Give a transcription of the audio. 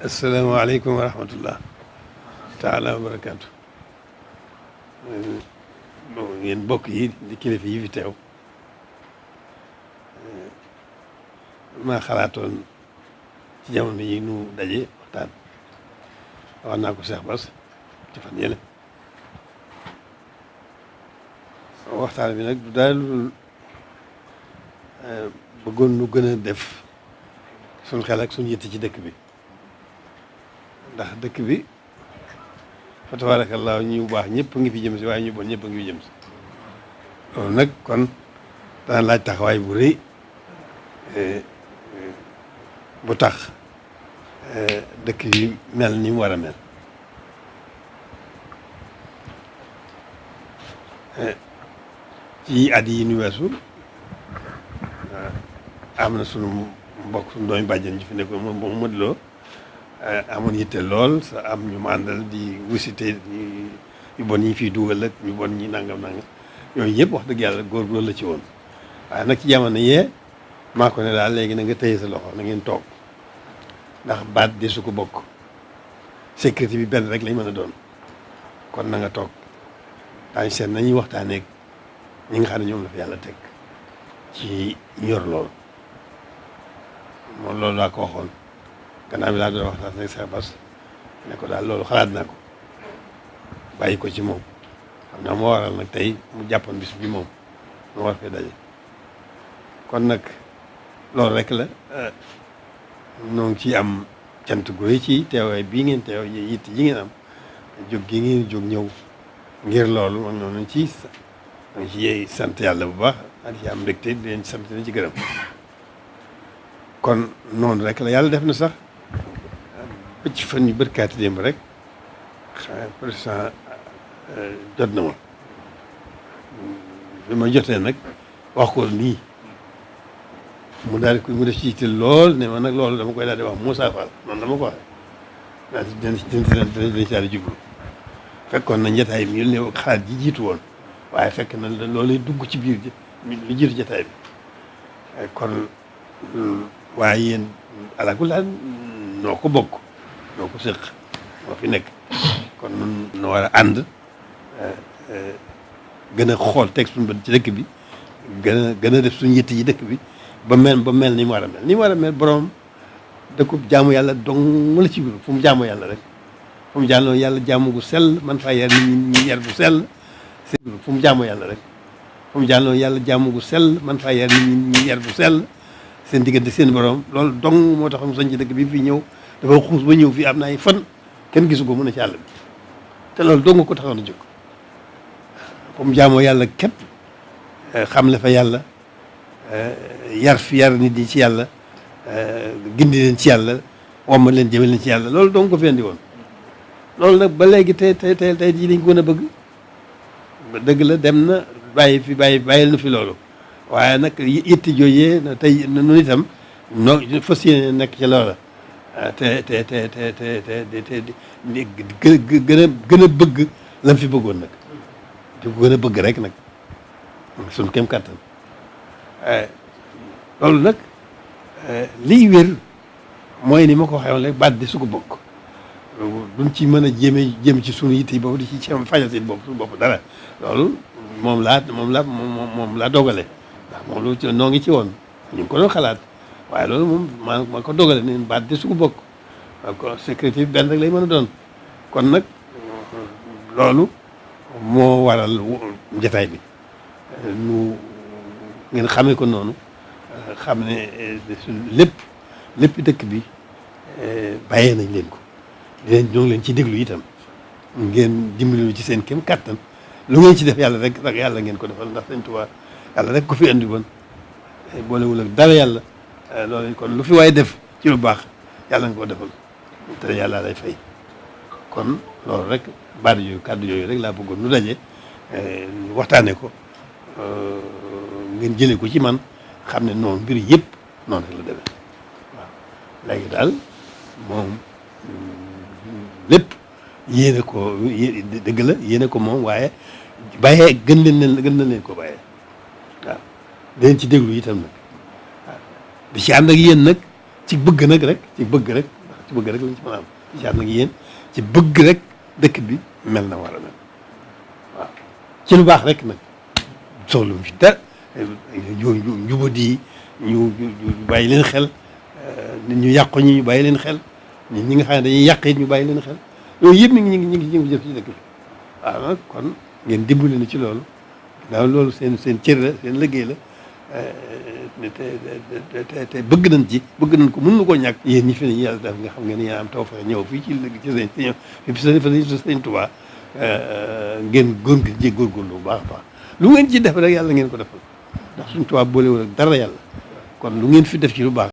asalaamaaleykum wa rahmatullah taala wa barakaatu. Yéen mbokk yi di kilifa yi fi teew, maa xalaatoon ci jamono yi nu daje waxtaan. wax naa ko Cheikh Bass ci fan yële. waxtaan bi nag du daal bëggoon nu gën a def suñ xel ak suñ yitte ci dëkk bi, ndax dëkk bi fa tabaarakallaahu ñu baax ñëpp ngi fi jëm si, waaye ñu bon ñëpp a ngi fi jëm si. loolu nag kon dana laaj taxawaay bu rëy bu tax dëkk bi mel ni mu war a mel. ci at yi ñu weesu am na sunu mbokk sunu doomi bàjjen ji fi nekkoon moom Modou Lo amoon yitte lool sa am ñu màndal di wisite yu bon ñi fiy dugal ak ñu bon ñi nangam yooyu yëpp wax dëgg yàlla góor loolu la ci woon. waaye nag ci jamono yee maa ko ne daal léegi na nga tëye sa loxo na ngeen toog, ndax baat de su ko bokk sécurité bi benn rek lañ mën a doon. kon na nga toog daañu seet nañuy waxtaanee ñi nga xam ne ñoom la fi yàlla teg ci ñor loolu. moom loolu laa ko waxoon gannaaw bi laa doon waxtaan ak Cheikh Bass ne ko daal loolu xalaat naa ko bàyyi ko ci moom. xam naa moo waral nag tey mu jàppoon bis bi moom mu war fee daje. kon nag loolu rek la ñoo ngi ciy am cant gu rëy ci teewaay bii ngeen teew yitt yi ngeen am jóg gi ngeen jóg ñëw ngir loolu moom noonu ci sant yàlla bu baax ak ci am mbégte di leen sant leen ci gërëm. kon noonu rek la yàlla def na sax bëcc fan yu bërkaati démb rek président jot na ma bi ma jotee nag wax ko nii mu daal di ko mu def ci yitte lool ne ma nag loolu dama koy daal di wax Moussa Fall noonu dama ko waxee daal dinañ ci daal di jublu. fekkoon na njataay bi ñu ne xalaat ji jiitu woon, waaye fekk na loolu dugg ci biir ji lu jiitu jataay bi. kon waaye yéen alaakulaa noo ko bokk noo ko séq moo fi nekk. kon nun no war a ànd gën a xool teg suñu bët ci dëkk bi, gën a def suñu yitte yi dëkk bi ba mel ni mu war a mel. ni mu war a mel borom dëkkub jaamu yàlla dong la ci biir, fu mu jaamu yàlla rek fu mu jaamu yàlla jaamu gu sell man faa yar nit ñi yar bu sell. fu mu jaamu yàlla rek fu mu jaamu yàlla jaamu gu sell man faa yar nit ñi yar bu sell seen diggante seen borom. loolu dong moo tax mu sañ ci dëkk bi fi ñëw dafa xuus ba ñëw fii am na ay fan kenn gisu ko mën a ci àll bi te loolu dong ko taxoon a jóg. fu mu jaamoo yàlla képp xam la fa yàlla yar nit ñi ci yàlla gindi leen ci yàlla womma leen jëme leen ci yàlla loolu dong ko fi andi woon. loolu nag ba léegi tey jii dañ ko gën a bëgg. dëgg la dem na bàyyil na fi loolu, waaye nag itti jooyee tey nu itam noo fas yéene nekk ci loola te gën a bëgg lam fi bëggoon nag di ko gën a bëgg rek nag suñu kem kàttan. loolu nag liy wér mooy ni ma ko waxee woon rek baat di su ko bokk duñ ci mën a jéem ci suñu yitte yi boobu di ci fajal seen bopp suñu bopp dara. loolu moom laa dogale ndax moom lu noo ngi ci woon ñu ngi ko doon xalaat, waaye loolu moom maa ko dogale ne baat de su ko bokk ko sécurité bi benn rek lay mën a doon. kon nag loolu moo waral njataay bi nu ngeen xamee ko noonu, xam ne lépp dëkk bi bàyyee nañ leen ko ñoo ngi leen ci déglu itam ngeen dimbali ci seen kem kàttan. lu ngeen ci def yàlla rek yàlla ngeen ko defal, ndax Sëñ Tuubaa yàlla rek ko fi andi woon boolewul ak dara yàlla. loolu kon lu fi waaye def ci lu baax yàlla nga ko defal te yàlla lay fay. kon loolu rek baat yooyu kàddu yooyu rek laa bëggoon nu daje waxtaane ko ngeen jëlee ko ci man xam ne noonu mbir yëpp noonu rek la demee. waaw léegi daal moom lépp yéene ko dëgg la yéene ko moom, waaye bàyyee gën na leen ko bàyyee. waaw dinañ ci déglu itam nag waaw di ci ànd ak yéen nag ci bëgg nag rek ci bëgg rek ci bëgg rek lañ ci mën a am ci ànd ak yéen ci bëgg rek dëkk bi mel na war a mel waaw ci lu baax rek nag soxla fi dara njubadi ñu bàyyi leen xel nit ñu yàqu ñi ñu bàyyi leen xel ñi nga xam ne dañuy yàq it ñu bàyyi leen xel yooyu yëpp ñu ngi jëf ci dëkk bi waaw nag kon ngeen dimbali na ci loolu ginnaaw loolu seen cër la seen liggéey la te bëgg nañ ci bëgg nañ ko mën na koo ñàkk yéen ñi fi ne yàlla def nga xam ngeen yéen am taw fa ñëw fii ci sëñ Tuubaa ngeen góorgóorlu bu baax a baax lu ngeen ci def rek yàlla ngeen ko defal ndax suñ Tuubaa boolewul ak dara yàlla kon lu ngeen fi def ci lu baax